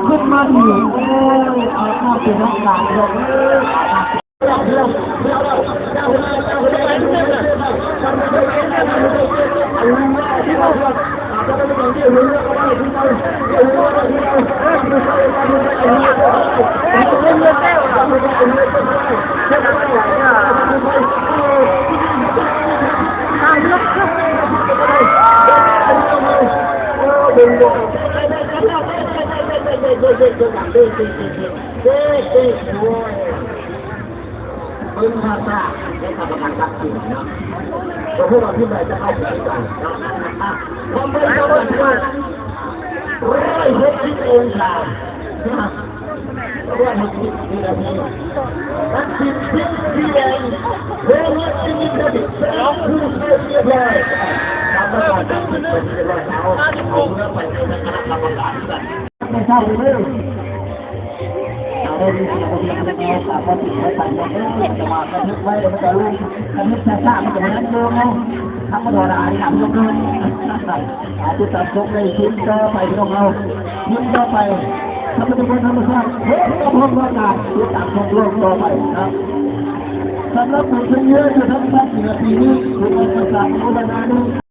ຂຶ້ນມາດີ ໂອ້ຍ ອາບນ້ຳເປັນທາງການເດີ. ເບິ່ງພາສາໃນກຳມະການຕັດສິນເນາະ ບໍ່ຮູ້ວ່າທີມໃດຈະເຂົ້າໄປຄືກັນເນາະ. ຄວາມເບິ່ງຈະວ່າ ຮ້ອຍຫົກສິບອົງສາ ຮ້ອຍຫົກສິບວິນາທີ ຕັດສິນທິດສີແດງ ໂຮເວີດ ອິນເດນເດວິດ ເປັນຜູ້ເສຍຮຽບຮ້ອຍ. ກຳມະການຕັດສິນເປັນທີ່ຮຽບຮ້ອຍແລ້ວ ເອົາເມືອໄປໃຫ້ຄະນະກຳມະການ. ໄປເຊົ້າເດີ ເອົາໄດ້ດີ ເອົາໄດ້ດີ ເອົາໄປຕິດໄວ້ ໄປເດີ ແຕ່ວ່າກະທຶກໄວ້ ແລ້ວມັນກະລົງ ກະທຶກຊ້າໆ ມັນກະບໍ່ທັນລົງເນາະ. ທຳມະດາ ທຳລົງເດີ ຕິດຕາມຊົມໃນທີມຕໍ່ໄປ ພີ່ນ້ອງເຮົາ ທີມຕໍ່ໄປ ທຳມະດາ ທຳມະຊາດ ເຮົາກໍພ້ອມວ່າການຕິດຕາມຊົມໂລກຕໍ່ໄປນະ. ສຳລັບບຸນເພັນເຍອຈະທຳສັດໃນປີນີ້ ຄືວ່າສາມໂຄສະນານີ້